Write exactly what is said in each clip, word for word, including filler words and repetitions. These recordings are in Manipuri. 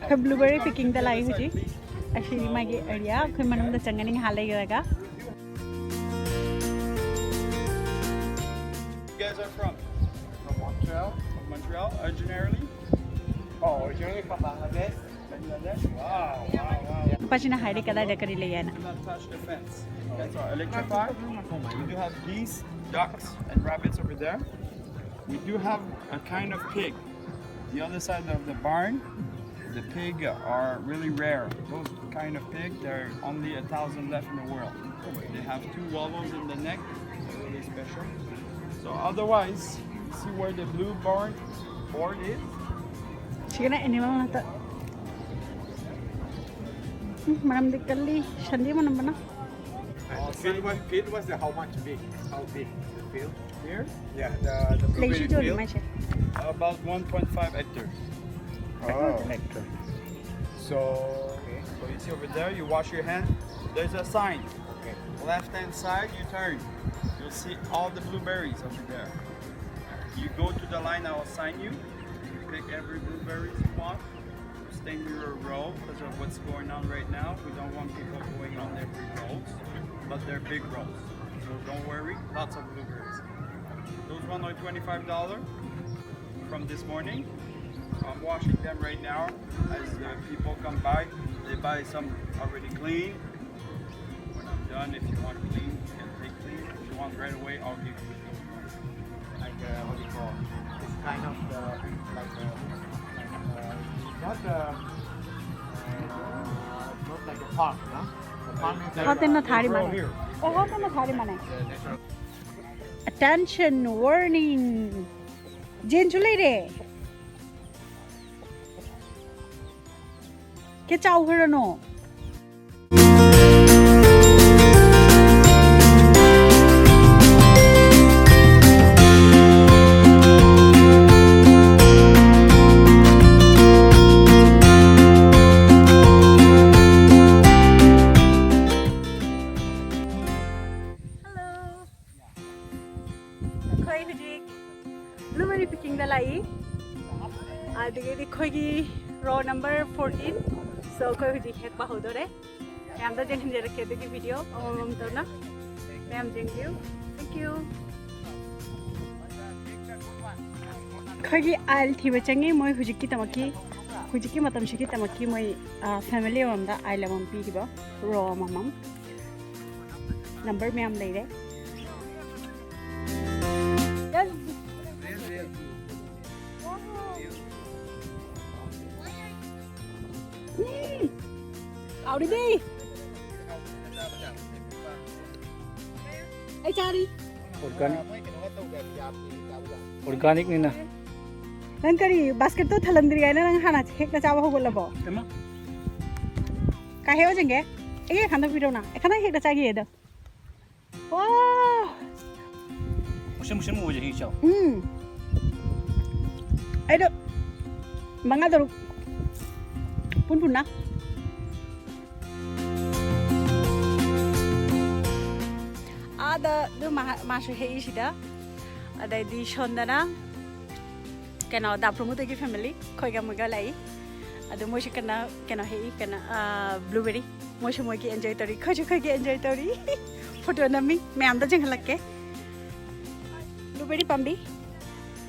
ꯑꯩꯈꯣꯏ blueberry pickingꯗ ꯂꯥꯛꯏ ꯍꯧꯖꯤꯛ꯫ ꯑꯁꯤꯗꯤ ꯃꯥꯒꯤ area, ꯑꯩꯈꯣꯏ ꯃꯅꯨꯡꯗ ꯆꯪꯒꯅꯤ ꯉꯥꯏꯍꯥꯛ ꯂꯩꯔꯒ꯫ You guys are from? From Montreal. From Montreal, originally? Oh, originally from Bangladesh. Bangladesh? Wow, wow, wow. ꯅꯨꯄꯥꯁꯤꯅ ꯍꯥꯏꯔꯦ ꯀꯗꯥꯏꯗ ꯀꯔꯤ ꯂꯩ ꯍꯥꯏꯅ꯫ Do not touch the fence. That's all. Electrify. We do have geese, ducks, and rabbits over there. We do have a kind of pig. The other side of the barn, the pig are really rare. Those kind of pig, there are only a thousand left in the world. They have two wobbles in the neck, they're really special. So otherwise, see where the blue barn board is? ꯁꯤꯒꯅ animal ꯉꯥꯛꯇ꯫ ꯎꯝ, ꯃꯅꯝꯗꯤ ꯀꯜꯂꯤ, ꯁꯟꯗꯤ ꯃꯅꯝ ꯃꯅꯝ꯫ And the field was, field was the how much big? How big the field? Here? Yeah, the, the ꯂꯩꯁꯨ blueberry ꯌꯣꯜꯂꯤ field. ꯃꯥꯏꯁꯦ꯫ About one point five hectare. Oh, hectare. So, so you see over there, you wash your hand. There's a sign. Okay. Left hand side, you turn. You'll see all the blueberries over there. You go to the line I'll assign you. You pick every blueberries you want. Stay in your row because of what's going on right now. We don't want people going on every roads. But they're big roads. So don't worry, lots of blueberries. Those one are twenty-five dollars from this morning. I'm washing them right now. As the people come by, they buy some already clean. When I'm done, if you want clean, you can take clean. If you want right away, I'll give you. Like uh, what do you call? It's kind of the like uh, like uh, not uh, uh, not like a farm, no? The farm is like ꯍꯥꯎꯇꯦꯟꯅ they ꯊꯥꯔꯤ grow ꯃꯥꯅꯦ꯫ here. ꯑꯣ, ꯍꯥꯎꯇꯦꯟꯅ ꯊꯥꯔꯤ ꯃꯥꯅꯦ꯫ Attention warning. ꯖꯦꯟꯁꯨ ꯂꯩꯔꯦ꯫ ꯀꯦ ꯆꯥꯎꯈ꯭ꯔꯅꯣ꯫ Hello. ꯑꯩꯈꯣꯏ ꯍꯧꯖꯤꯛ blueberry pickingꯗ ꯂꯥꯛꯏ꯫ ꯑꯗꯒꯤꯗꯤ ꯑꯩꯈꯣꯏꯒꯤ Row number fourteen. So ꯑꯩꯈꯣꯏ ꯍꯧꯖꯤꯛ ꯍꯦꯛꯄ ꯍꯧꯗꯣꯔꯦ꯫ ꯃꯌꯥꯝꯗ ꯌꯦꯡꯍꯟꯖꯔꯛꯀꯦ ꯑꯗꯨꯒꯤ video ꯑꯃꯃꯝ ꯇꯧꯅ꯫ ꯃꯌꯥꯝ ꯌꯦꯡꯕꯤꯌꯨ꯫ Thank you. ꯑꯩꯈꯣꯏꯒꯤ ꯑꯥꯏꯜ ꯊꯤꯕ ꯆꯪꯉꯤ꯫ ꯃꯣꯏ ꯍꯧꯖꯤꯛꯀꯤꯗꯃꯛꯀꯤ, ꯍꯧꯖꯤꯛꯀꯤ ꯃꯇꯝꯁꯤꯒꯤꯗꯃꯛꯀꯤ ꯃꯣꯏ, ꯑ, family ꯑꯃꯃꯝꯗ ꯑꯥꯏꯜ ꯑꯃꯃꯝ ꯄꯤꯈꯤꯕ, row ꯑꯃꯃꯝ꯫ Number ꯃꯌꯥꯝ ꯂꯩꯔꯦ꯫ ꯎꯝ꯫ ꯍꯥꯎꯔꯤꯗꯤ꯫ ꯑꯩ ꯆꯥꯔꯤ꯫ Organic꯫ Organicꯅꯤꯅ꯫ ꯅꯪ ꯀꯔꯤ, basket ꯊꯜꯂꯝꯗ꯭ꯔꯤꯉꯩꯗ ꯅꯪ ꯍꯥꯟꯅ ꯍꯦꯛꯅ ꯆꯥꯕ ꯍꯧꯒꯠꯂꯕꯣ? ꯀꯩ ꯍꯦꯛꯑꯣ ꯆꯪꯒꯦ? ꯑꯩꯒꯤ ꯈꯟꯗꯣꯛ ꯄꯤꯔꯛꯎꯅ꯫ ꯑꯩ ꯈꯟꯗꯣꯛ ꯍꯦꯛꯅ ꯆꯥꯒꯦ ꯑꯗꯣ꯫ ꯋꯥ! ꯃꯨꯁꯤꯟ ꯃꯨꯁꯤꯟ ꯃꯨꯕꯁꯦ ꯍꯦꯛ ꯆꯥꯎ꯫ ꯎꯝ꯫ ꯑꯩꯗꯣ ꯃꯉꯥ ꯇꯔꯨꯛ ꯄꯨꯟ ꯄꯨꯟꯅ꯫ ꯑꯥꯗ ꯑꯗꯨ ꯃꯥ-, ꯃꯥꯁꯨ ꯍꯦꯛꯏꯁꯤꯗ꯫ ꯑꯗꯩꯗꯤ ꯁꯣꯝꯗꯅ ꯀꯩꯅꯣ, ꯗꯥ ꯄ꯭ꯔꯃꯣꯗꯒꯤ family, ꯑꯩꯈꯣꯏꯒ ꯑꯃꯒ ꯂꯥꯛꯏ꯫ ꯑꯗꯨ ꯃꯣꯏꯁꯨ ꯀꯟꯅ ꯀꯩꯅꯣ ꯍꯦꯛꯏ, ꯀꯟꯅ, ꯑꯥ, blueberry꯫ ꯃꯣꯏꯁꯨ ꯃꯣꯏꯒꯤ enjoy ꯇꯧꯔꯤ, ꯑꯩꯈꯣꯏꯁꯨ ꯑꯩꯈꯣꯏꯒꯤ enjoy ꯇꯧꯔꯤ꯫ Photo ꯅꯝꯃꯤ, ꯃꯌꯥꯝꯗ ꯆꯦꯟꯍꯜꯂꯛꯀꯦ꯫ Blueberry ꯄꯥꯝꯕꯤ꯫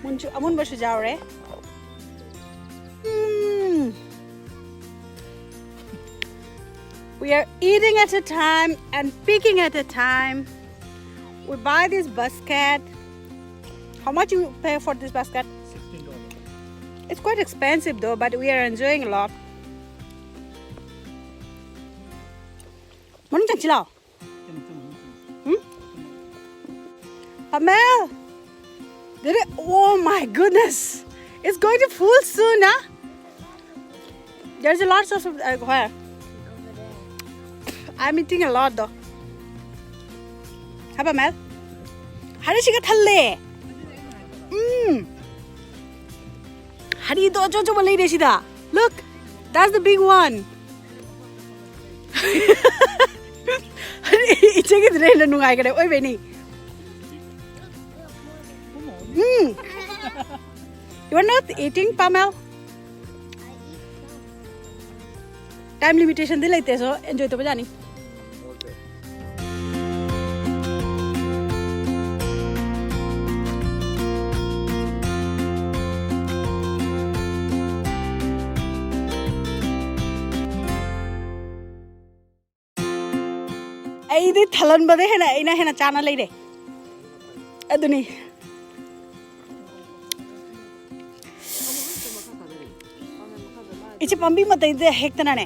ꯃꯨꯟꯁꯨ, ꯑꯃꯨꯟꯕꯁꯨ ꯌꯥꯎꯔꯦ꯫ ꯎꯝ꯫ We are eating at a time and picking at a time. We buy this basket. How much you pay for this basket? Sixteen dollars. It's quite expensive though, but we are enjoying a lot. ꯃꯅꯨꯡ ꯆꯪꯁꯤꯜꯂꯣ꯫ ꯎꯝ? ꯄꯥꯃꯦꯜ! Did it? Oh my goodness! It's going to full soon, huh? There's a lot of, uh, where? I'm eating a lot though. ꯍꯥ, ꯄꯥꯃꯦꯜ? ꯍꯔꯤꯁꯤꯒ ꯊꯜꯂꯦ꯫ ꯎꯝ꯫ ꯍꯔꯤꯗꯣ ꯑꯆꯧ ꯑꯆꯧꯕ ꯂꯩꯔꯦ ꯁꯤꯗ꯫ Look, that's the big one. ꯏꯆꯦꯒꯤꯗꯨꯅ ꯍꯦꯟꯅ ꯅꯨꯡꯉꯥꯏꯈ꯭ꯔꯦ, ꯑꯣꯏꯕꯩꯅꯤ꯫ ꯎꯝ꯫ You are not eating, ꯄꯥꯃꯦꯜ? Time limitation ꯗꯤ ꯂꯩꯇꯦ, so enjoy ꯇꯧꯕ ꯌꯥꯅꯤ꯫ ꯑꯩꯗꯤ ꯊꯜꯍꯟꯕꯗ ꯍꯦꯟꯅ ꯑꯩꯅ ꯍꯦꯟꯅ ꯆꯥꯅ ꯂꯩꯔꯦ꯫ ꯑꯗꯨꯅꯤ꯫ ꯏꯆꯦ, ꯄꯥꯝꯕꯤ ꯃꯇꯩꯗ ꯍꯦꯛꯇꯅꯅꯦ,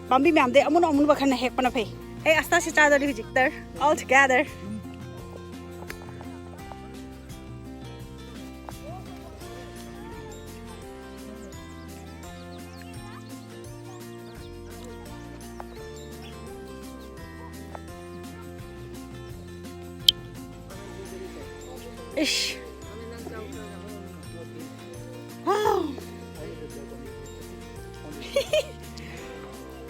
ꯄꯥꯝꯕꯤ ꯃꯌꯥꯝꯗꯩ ꯑꯃꯨꯟ ꯑꯃꯨꯟꯕ ꯈꯟꯅ ꯍꯦꯛꯄꯅ ꯐꯩ꯫ ꯑꯩ ꯑꯁꯇꯥꯁꯤ ꯆꯥꯗꯣꯔꯤ ꯍꯧꯖꯤꯛ, all together꯫ Ish. Wow.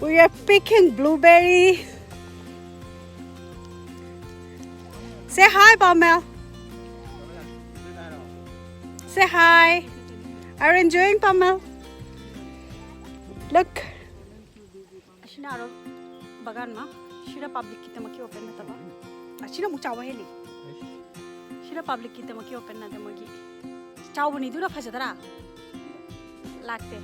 We are picking blueberry. Say hi, Pamel. Say hi. Are you enjoying, Pamel? Look. ꯑꯁꯤꯅ ꯑꯥꯔꯣ ꯕꯒꯥꯟ ꯑꯃ, ꯁꯤꯅ ꯄꯕ꯭ꯂꯤꯛꯀꯤꯗꯃꯛꯀꯤ ꯑꯣꯄꯟ ꯅꯠꯇꯕ, ꯑꯁꯤꯅ ꯑꯃꯨꯛ ꯆꯥꯎꯕ ꯍꯦꯜꯂꯤ꯫ ꯁꯤꯅ ꯄꯕ꯭ꯂꯤꯛꯀꯤꯗꯃꯛꯀꯤ ꯑꯣꯄꯟ ꯅꯠꯇꯦ, ꯃꯣꯏꯒꯤ ꯆꯥꯎꯕꯅꯤ, ꯑꯗꯨꯅ ꯐꯖꯗ꯭ꯔꯥ? ꯂꯥꯛꯇꯦ꯫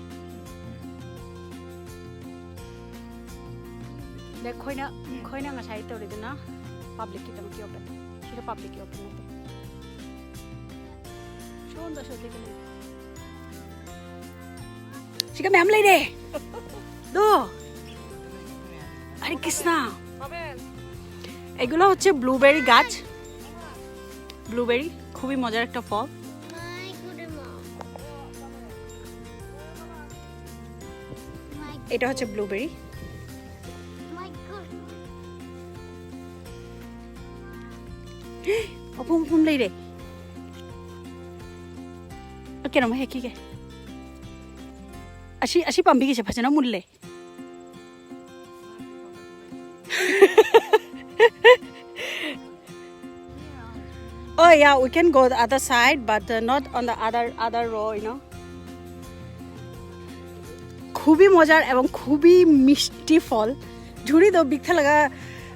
ꯑꯗ ꯑꯩꯈꯣꯏꯅ ꯑꯩꯈꯣꯏꯅ ꯉꯁꯥꯏ ꯇꯧꯔꯤꯗꯨꯅ ꯄꯕ꯭ꯂꯤꯛꯀꯤꯗꯃꯛꯀꯤ ꯑꯣꯄꯟ, ꯁꯤꯅ ꯄꯕ꯭ꯂꯤꯛꯀꯤ ꯑꯣꯄꯟ ꯅꯠꯇꯦ꯫ ꯁꯣꯝꯗꯁꯨ ꯑꯇꯩ ꯂꯩ꯫ ꯁꯤꯒ ꯃꯌꯥꯝ ꯂꯩꯔꯦ꯫ ꯗꯣ, হরে কৃষ্ণ। এগুলো হচ্ছে ব্লুবেরি গাছ। ব্লুবেরি খুবই মজার একটা ফল। এটা হচ্ছে ব্লুবেরি। ꯃꯄꯨꯝ ꯃꯄꯨꯝ ꯂꯩꯔꯦ꯫ ꯀꯩꯅꯣꯝꯃ ꯍꯦꯛꯈꯤꯒꯦ꯫ ꯑꯁꯤ, ꯑꯁꯤ ꯄꯥꯝꯕꯤꯒꯤꯁꯦ ꯐꯖꯅ ꯃꯨꯜꯂꯦ꯫ Oh yeah, we can go the other side, but uh, not on the other, other row, you know. খুবই মজার এবং খুবই মিষ্টি ফল। ঝুড়িꯗꯣ ꯄꯤꯛ ꯊꯜꯂꯒ,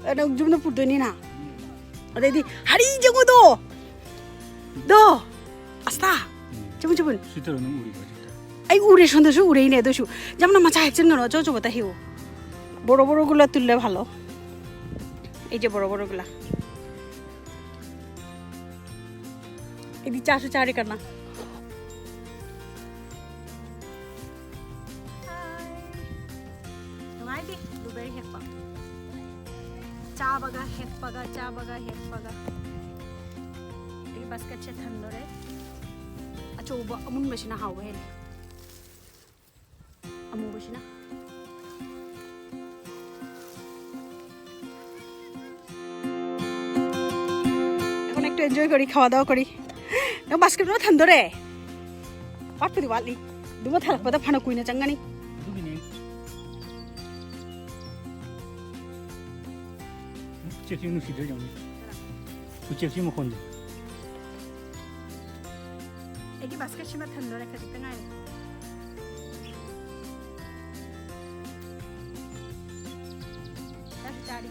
ꯑ, ꯅꯪ ꯌꯨꯝꯗ ꯄꯨꯗꯣꯏꯅꯤꯅ꯫ ꯑꯗꯩꯗꯤ ꯍꯔꯤ ꯌꯦꯡꯉꯨꯗꯣ꯫ ꯗꯣ꯫ ꯑꯁꯇꯥ꯫ ꯆꯨꯝ, ꯆꯨꯝ꯫ ꯁꯤ ꯇꯧꯔꯣ, ꯅꯪ ꯎꯔꯤꯕꯣ ꯍꯧꯖꯤꯛꯇ? ꯑꯩ ꯎꯔꯦ, ꯁꯣꯝꯗꯁꯨ ꯎꯔꯦꯅꯦ, ꯑꯗꯨꯁꯨ ꯌꯥꯝꯅ ꯃꯆꯥ ꯍꯦꯛꯆꯟꯒꯅꯣ, ꯑꯆꯧ ꯑꯆꯧꯕꯇ ꯍꯦꯛꯎ꯫ বড় বড়গুলা তুললে ভালো। এই যে বড় বড়গুলা। ꯑꯩꯗꯤ ꯆꯥꯁꯨ ꯆꯥꯔꯦ ꯀꯅꯥ꯫ ꯅꯨꯡꯉꯥꯏꯇꯦ ꯕ꯭ꯂꯨꯕꯦꯔꯤ ꯍꯦꯛꯄ꯫ ꯆꯥꯕꯒ ꯍꯦꯛꯄꯒ, ꯆꯥꯕꯒ ꯍꯦꯛꯄꯒ꯫ ꯑꯩ ꯕꯥꯁꯀꯦꯠꯁꯦ ꯊꯟꯗꯣꯔꯦ꯫ ꯑꯆꯧꯕ ꯑꯃꯨꯟꯕꯁꯤꯅ ꯍꯥꯎꯕ ꯍꯦꯜꯂꯦ꯫ ꯑꯃꯨꯕꯁꯤꯅ꯫ এখন একটু এনজয় করি, খাওয়া দাওয়া করি। ꯅꯪ ꯕꯥꯁꯀꯦꯠ ꯑꯃ ꯊꯟꯗꯣꯔꯦ꯫ ꯋꯥꯠꯄꯨꯗꯤ ꯋꯥꯠꯂꯤ꯫ ꯑꯗꯨꯃ ꯊꯜꯂꯛꯄꯗ ꯐꯅ ꯀꯨꯏꯅ ꯆꯪꯒꯅꯤ꯫ ꯑꯗꯨꯒꯤꯅꯦ꯫ ꯎꯆꯦꯛꯁꯤ ꯅꯨꯡꯁꯤꯗ꯭ꯔꯣ ꯌꯦꯡꯉꯨꯅꯦ꯫ ꯎꯆꯦꯛꯁꯤ ꯃꯈꯣꯟꯁꯦ꯫ ꯑꯩꯒꯤ ꯕꯥꯁꯀꯦꯠꯁꯤꯃ ꯊꯟꯗꯣꯔꯦ, ꯈꯖꯤꯛꯇ ꯉꯥꯏꯔꯦ꯫ ꯆꯥꯁꯤ ꯆꯥꯔꯤ꯫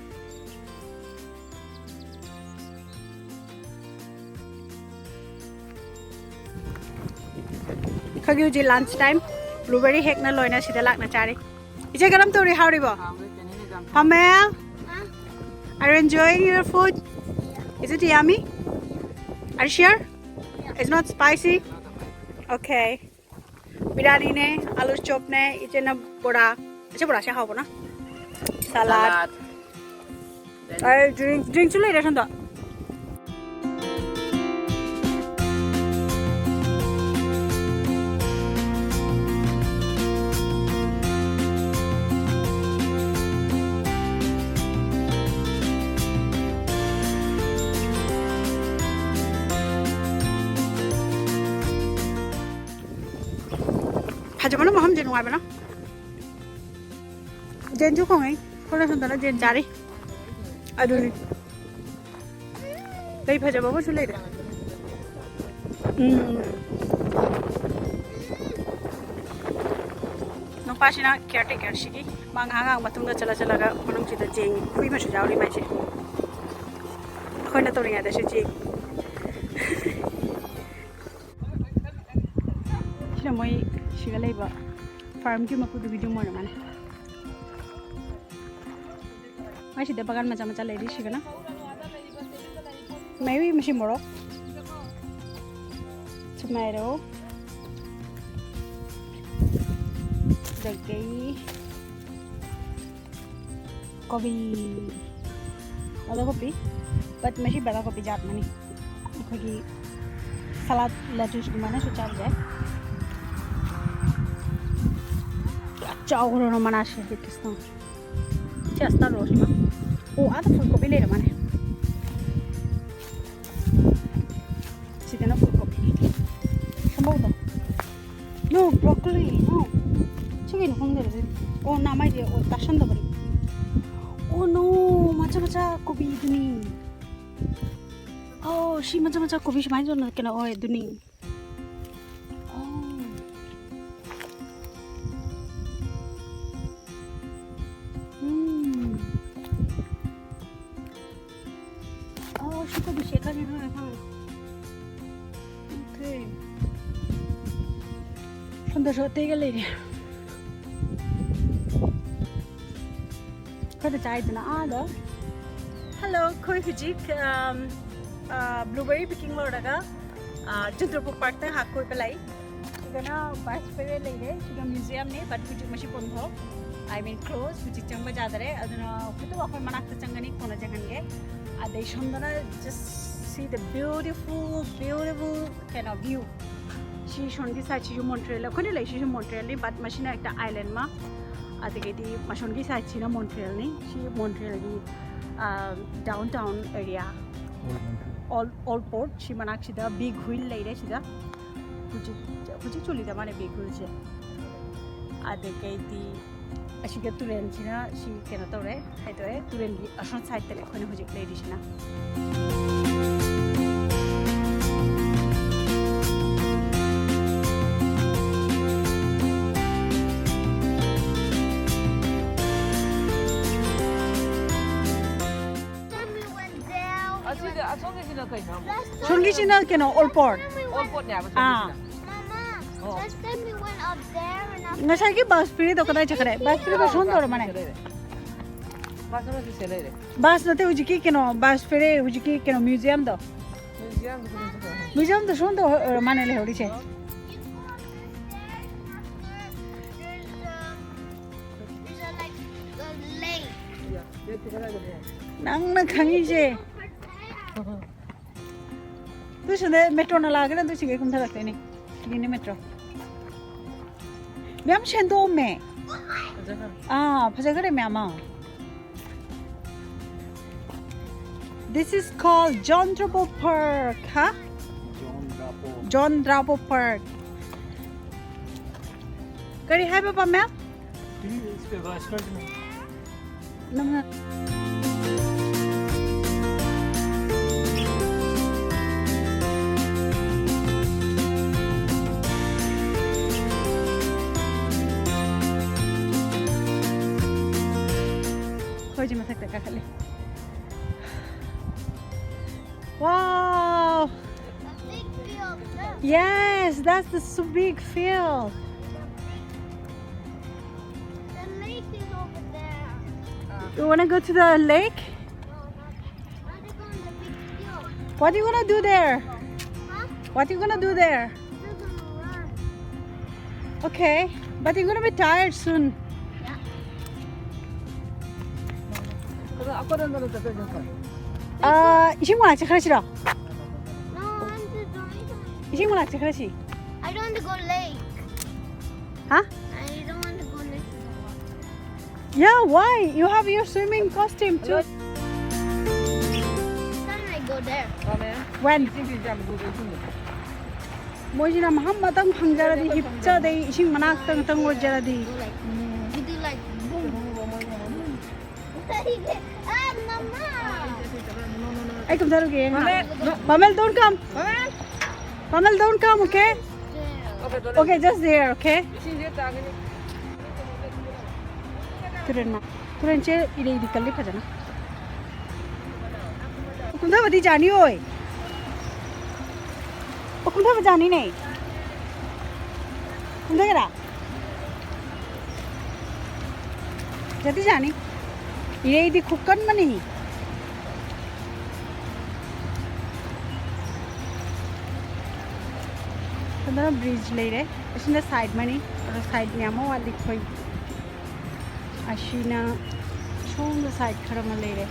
ꯑꯩꯈꯣꯏꯒꯤ ꯍꯧꯖꯤꯛ lunch time, ꯕ꯭ꯂꯨꯕꯦꯔꯤ ꯍꯦꯛꯅ ꯂꯣꯏꯅ ꯁꯤꯗ ꯂꯥꯛꯅ ꯆꯥꯔꯤ꯫ ꯏꯆꯦ, ꯀꯔꯝ ꯇꯧꯔꯤ? ꯍꯥꯎꯔꯤꯕꯣ? ꯍꯥꯎꯔꯦ, ꯀꯩꯅꯣꯅꯦ, ꯌꯥꯝ ꯍꯥꯎꯃꯦ? Are you enjoying your food? Is it yummy? Are you sure? It's not spicy? Okay. ꯕꯤꯔꯌꯥꯅꯤꯅꯦ, ꯑꯥꯂꯨ ꯆꯣꯞꯅꯦ, ꯏꯆꯦꯅ ꯕꯣꯔꯥ꯫ ꯏꯆꯦ, ꯕꯣꯔꯥꯁꯦ ꯍꯥꯎꯕꯅ꯫ ꯁꯂꯥꯗ꯫ ꯁꯂꯥꯗ꯫ ꯑꯩ ꯗ꯭ꯔꯤꯡ, ꯗ꯭ꯔꯤꯡꯁꯨ ꯂꯩꯔꯦ ꯁꯣꯝꯗ꯫ ꯐꯖꯕꯅ ꯃꯐꯝꯁꯦ ꯅꯨꯡꯉꯥꯏꯕꯅ꯫ ꯖꯦꯟꯁꯨ ꯈꯣꯡꯉꯩ꯫ ꯑꯩꯈꯣꯏꯅ ꯁꯣꯝꯗꯅ ꯖꯦꯟ ꯆꯥꯔꯤ꯫ ꯑꯗꯨꯅꯤ꯫ ꯂꯩ ꯐꯖꯕ ꯑꯃꯁꯨ ꯂꯩꯔꯦ꯫ ꯎꯝ꯫ ꯅꯪ ꯄꯥꯁꯤꯅ ꯀꯤꯌꯔ ꯇꯦꯀꯔꯁꯤꯒꯤ ꯃꯥ ꯉꯥꯏꯍꯥꯛ ꯉꯥꯏꯍꯥꯛ ꯃꯇꯨꯡꯗ ꯆꯠꯂ ꯆꯠꯂꯒ ꯃꯅꯨꯡꯁꯤꯗ ꯌꯦꯡꯉꯤ꯫ ꯍꯨꯏ ꯑꯃꯁꯨ ꯌꯥꯎꯔꯤ ꯃꯥꯏꯁꯦ꯫ ꯑꯩꯈꯣꯏꯅ ꯇꯧꯔꯤꯉꯩꯗꯁꯨ ꯌꯦꯡꯉꯤ꯫ ꯁꯤꯅ ꯃꯣꯏ ꯁꯤꯒ ꯂꯩꯕ ꯐꯥꯔꯝꯒꯤ ꯃꯄꯨꯗꯨꯒꯤ ꯌꯨꯝ ꯑꯣꯏꯔ ꯃꯥꯜꯂꯦ꯫ ꯃꯥꯏꯁꯤꯗ ꯕꯒꯥꯟ ꯃꯆꯥ ꯃꯆꯥ ꯂꯩꯔꯤ꯫ ꯁꯤꯒꯅ ꯃꯩ ꯃꯁꯤ ꯃꯣꯔꯣꯛ, ꯇꯣꯃꯦꯇꯣ, ꯑꯗꯒꯤ ꯀꯣꯕꯤ, ꯕꯟꯗꯥ ꯀꯣꯕꯤ, but ꯃꯁꯤ ꯕꯟꯗꯥ ꯀꯣꯕꯤ ꯖꯥꯠ ꯑꯃꯅꯤ꯫ ꯑꯩꯈꯣꯏꯒꯤ ꯁꯂꯥꯗ ꯂꯦꯇꯨꯁꯀꯨꯝꯕꯅꯁꯨ ꯆꯥꯕ ꯌꯥꯏ꯫ ꯀꯌꯥ ꯆꯥꯎꯈ꯭ꯔꯅꯣ ꯃꯅꯥꯁꯦ, ꯍꯧꯖꯤꯛꯀꯤꯁꯤꯅ꯫ ꯁꯤ ꯑꯁꯇꯔ ꯔꯣꯁ ꯑꯃ꯫ ꯑꯣ, ꯑꯥꯗ ꯐꯨꯜ ꯀꯣꯕꯤ ꯂꯩꯔ ꯃꯥꯜꯂꯦ꯫ ꯁꯤꯗꯅ ꯐꯨꯜ ꯀꯣꯕꯤ꯫ ꯁꯝꯕꯧꯗꯣ꯫ No, broccoli, no. ꯁꯤ ꯀꯩꯅꯣ ꯈꯪꯗꯦꯕ ꯁꯤ꯫ ꯑꯣ, ꯅꯥꯃꯥꯏꯗꯤ, ꯑꯣ, ꯇꯥꯁꯟꯗꯕꯅꯤ꯫ ꯑꯣ, no, ꯃꯆꯥ ꯃꯆꯥ ꯀꯣꯕꯤꯗꯨꯅꯤ꯫ ꯑꯣ, ꯁꯤ ꯃꯆꯥ ꯃꯆꯥ ꯀꯣꯕꯤ ꯁꯨꯃꯥꯏꯅ ꯇꯧꯅ ꯀꯩꯅꯣ ꯑꯣꯏ ꯑꯗꯨꯅꯤ꯫ ꯑꯣ꯫ ꯎꯝ꯫ ꯑꯣ, ꯁꯤ ꯀꯣꯕꯤꯁꯦ ꯈꯪꯉꯦ, ꯈꯪꯉꯦ, ꯈꯪꯉꯦ꯫ Okay꯫ ꯁꯣꯝꯗꯁꯨ ꯑꯇꯩꯒ ꯂꯩꯔꯦ꯫ ꯑꯩꯈꯣꯏꯅ ꯆꯥꯏꯗꯨꯅ ꯑꯥꯗ꯫ Hello, ꯑꯩꯈꯣꯏ ꯍꯧꯖꯤꯛ, ꯑꯝ, ꯑ, blueberry picking ꯂꯣꯏꯔꯒ, ꯑ, ꯆꯨꯟꯗ꯭ꯔꯄꯨꯔ ꯄꯥꯔꯛꯇ ꯉꯥꯏꯍꯥꯛ ꯀꯣꯏꯕ ꯂꯥꯛꯏ꯫ ꯁꯤꯗꯅ ꯕꯥꯏꯁ ꯐꯦꯔꯦ ꯂꯩꯔꯦ꯫ ꯁꯤꯗ ꯃ꯭ꯌꯨꯖꯤꯌꯝꯅꯦ, but ꯍꯧꯖꯤꯛ ꯃꯁꯤ ꯕꯟꯗ꯫ I mean, close꯫ ꯍꯧꯖꯤꯛ ꯆꯪꯕ ꯌꯥꯗꯔꯦ꯫ ꯑꯗꯨꯅ ꯍꯧꯖꯤꯛ ꯑꯩꯈꯣꯏ ꯃꯅꯥꯛꯇ ꯆꯪꯒꯅꯤ, ꯀꯣꯟꯅ ꯆꯪꯍꯟꯒꯦ꯫ ꯑꯗꯩ ꯁꯣꯝꯗꯅ just see the beautiful, beautiful ꯀꯩꯅꯣ view꯫ ꯁꯤ ꯁꯣꯝꯒꯤ ꯁꯥꯏꯠꯁꯤꯁꯨ ꯃꯣꯟꯇ꯭ꯔꯤꯌꯦꯜ, ꯑꯩꯈꯣꯏꯅ ꯂꯩꯁꯤꯁꯨ ꯃꯣꯟꯇ꯭ꯔꯤꯌꯦꯜꯅꯤ, but ꯃꯁꯤꯅ ꯍꯦꯛꯇ ꯑꯥꯏꯂꯦꯟ ꯑꯃ꯫ ꯑꯗꯒꯤꯗꯤ ꯃꯁꯣꯝꯒꯤ ꯁꯥꯏꯠꯁꯤꯅ ꯃꯣꯟꯇ꯭ꯔꯤꯌꯦꯜꯅꯤ꯫ ꯁꯤ ꯃꯣꯟꯇ꯭ꯔꯤꯌꯦꯜꯒꯤ, ꯑ, downtown area꯫ Old Montreal꯫ Old, Old Port꯫ ꯁꯤ ꯃꯅꯥꯛꯁꯤꯗ big wheel ꯂꯩꯔꯦ ꯁꯤꯗ꯫ ꯍꯧꯖꯤꯛ, ꯍꯧꯖꯤꯛ ꯆꯨꯜꯂꯤꯗ ꯃꯥꯅꯦ big wheelꯁꯦ꯫ ꯑꯗꯒꯤꯗꯤ ꯑꯁꯤꯒ ꯇꯨꯔꯦꯜꯁꯤꯅ ꯁꯤ ꯀꯩꯅꯣ ꯇꯧꯔꯦ, ꯍꯥꯏꯗꯣꯛꯑꯦ꯫ ꯇꯨꯔꯦꯜꯒꯤ ꯑꯁꯣꯝ ꯁꯥꯏꯠꯇꯅꯦ ꯑꯩꯈꯣꯏꯅ ꯍꯧꯖꯤꯛ ꯂꯩꯔꯤꯁꯤꯅ꯫ ꯁꯣꯝꯒꯤꯁꯤꯅ ꯀꯩꯅꯣ, ꯑꯣꯜ ꯄꯣꯔꯠ꯫ ꯑꯣꯜ ꯄꯣꯔꯠꯅꯦ ꯍꯥꯏꯕ ꯑꯥ꯫ ꯁꯣꯝꯒꯤꯁꯤꯅ꯫ Mama, ꯑꯣ꯫ Last time we went up there and after ꯉꯁꯥꯏꯒꯤ ꯕꯁ ꯐꯤꯔꯤꯗꯣ ꯀꯗꯥꯏ ꯆꯠꯈ꯭ꯔꯦ? ꯕꯁ ꯐꯤꯔꯤꯗꯣ ꯁꯣꯝ ꯇꯧꯔꯝꯃꯅꯦ꯫ ꯕꯁ ꯑꯃꯁꯨ ꯁꯤꯗ ꯂꯩꯔꯦ꯫ ꯕꯁ ꯅꯠꯇꯦ, ꯍꯧꯖꯤꯛꯀꯤ ꯀꯩꯅꯣ, ꯕꯁ ꯐꯤꯔꯤ, ꯍꯧꯖꯤꯛꯀꯤ ꯀꯩꯅꯣ, ꯃ꯭ꯌꯨꯖꯤꯌꯝꯗꯣ꯫ ꯃ꯭ꯌꯨꯖꯤꯌꯝꯗꯣ ꯀꯩꯅꯣ ꯆꯠꯈ꯭ꯔꯦ꯫ ꯃ꯭ꯌꯨꯖꯤꯌꯝꯗꯣ ꯁꯣꯝ ꯇꯧꯔꯝꯃꯅꯦ ꯂꯩꯍꯧꯔꯤꯁꯦ꯫ There's, um, there's a, like, a lake. ꯅꯪꯅ ꯈꯪꯉꯤꯁꯦ꯫ ꯑꯗꯨꯁꯨꯅꯦ, ꯃꯦꯇ꯭ꯔꯣꯅ ꯂꯥꯛꯑꯒꯅ ꯑꯗꯨ ꯁꯤꯒꯩ ꯀꯨꯝꯊꯔꯛꯇꯣꯏꯅꯦ꯫ ꯁꯤꯒꯤꯅꯦ ꯃꯦꯇ꯭ꯔꯣ꯫ ꯃꯌꯥꯝ ꯁꯦꯝꯗꯣꯛꯑꯝꯃꯦ꯫ ꯐꯖꯈ꯭ꯔꯦ꯫ ꯑꯥ, ꯐꯖꯈ꯭ꯔꯦ ꯃꯌꯥꯝ ꯑꯃ꯫ This is called John Drapeau Park, huh? John Drapeau. John Drapeau Park. ꯀꯔꯤ ꯍꯥꯏꯕ, ꯄꯥꯃꯦꯜ? ꯅꯪꯅ ꯑꯩꯈꯣꯏꯁꯦ ꯃꯊꯛꯇ ꯀꯥꯈꯠꯂꯦ꯫ Wow! A big field. Look. Yes, that's the so big field. The lake is over there. You wanna go to the lake? No, not. I wanna go in the big field. What do you wanna do there? Huh? What you gonna do there? We're gonna run. Okay, but you're gonna be tired soon. Yeah. 아, 이신 거 아직 하시라. No, I'm just going to. 이신 거 아직 하시. I don't want to go lake. हाँ? I don't want to go lake. Yeah, why? You have your swimming costume too. Can I go there? When? ꯃꯣꯏꯁꯤꯅ ꯃꯐꯝ ꯑꯃꯇꯪ ꯐꯪꯖꯔꯗꯤ, ꯍꯤꯞꯆꯗꯩ, ꯏꯁꯤꯡ ꯃꯅꯥꯛꯇ ꯉꯥꯛꯇꯪ ꯑꯣꯏꯖꯔꯗꯤ꯫ Go like, we do like, boom. Ah, mama. ꯑꯩ ꯀꯨꯝꯊꯔꯨꯒꯦ꯫ ꯄꯥꯃꯦꯜ, don't come. ꯄꯥꯃꯦꯜ, don't come, okay? Okay, just there, okay? ꯏꯁꯤꯡꯁꯦ ꯇꯥꯒꯅꯤ꯫ ꯇꯨꯔꯦꯟ ꯃꯥ-, ꯇꯨꯔꯦꯟꯁꯦ ꯏꯔꯩꯗꯤ ꯀꯜꯂꯤ ꯐꯖꯅ꯫ ꯀꯨꯝꯊꯕꯗꯤ ꯌꯥꯅꯤ ꯑꯣꯏ꯫ ꯑꯣ, ꯀꯨꯝꯊꯕ ꯌꯥꯅꯤꯅꯦ꯫ ꯀꯨꯝꯊꯒꯦꯔꯥ? ꯌꯥꯗꯤ ꯌꯥꯅꯤ꯫ ꯏꯔꯩꯗꯤ ꯈꯨꯀꯟ ꯑꯃꯅꯤ꯫ ꯁꯣꯝꯗꯅ bridge ꯂꯩꯔꯦ꯫ ꯑꯁꯤꯅ side ꯑꯃꯅꯤ꯫ ꯑꯗꯣ side ꯃꯌꯥꯝ ꯑꯃ ꯋꯥꯠꯂꯤ ꯑꯩꯈꯣꯏ꯫ ꯑꯁꯤꯅ ꯁꯣꯝꯗ side ꯈꯔ ꯑꯃ ꯂꯩꯔꯦ꯫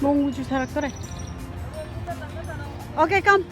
ꯅꯣꯡꯕꯨ ꯆꯨꯊꯔꯛꯇꯣꯔꯦ꯫ Okay, come.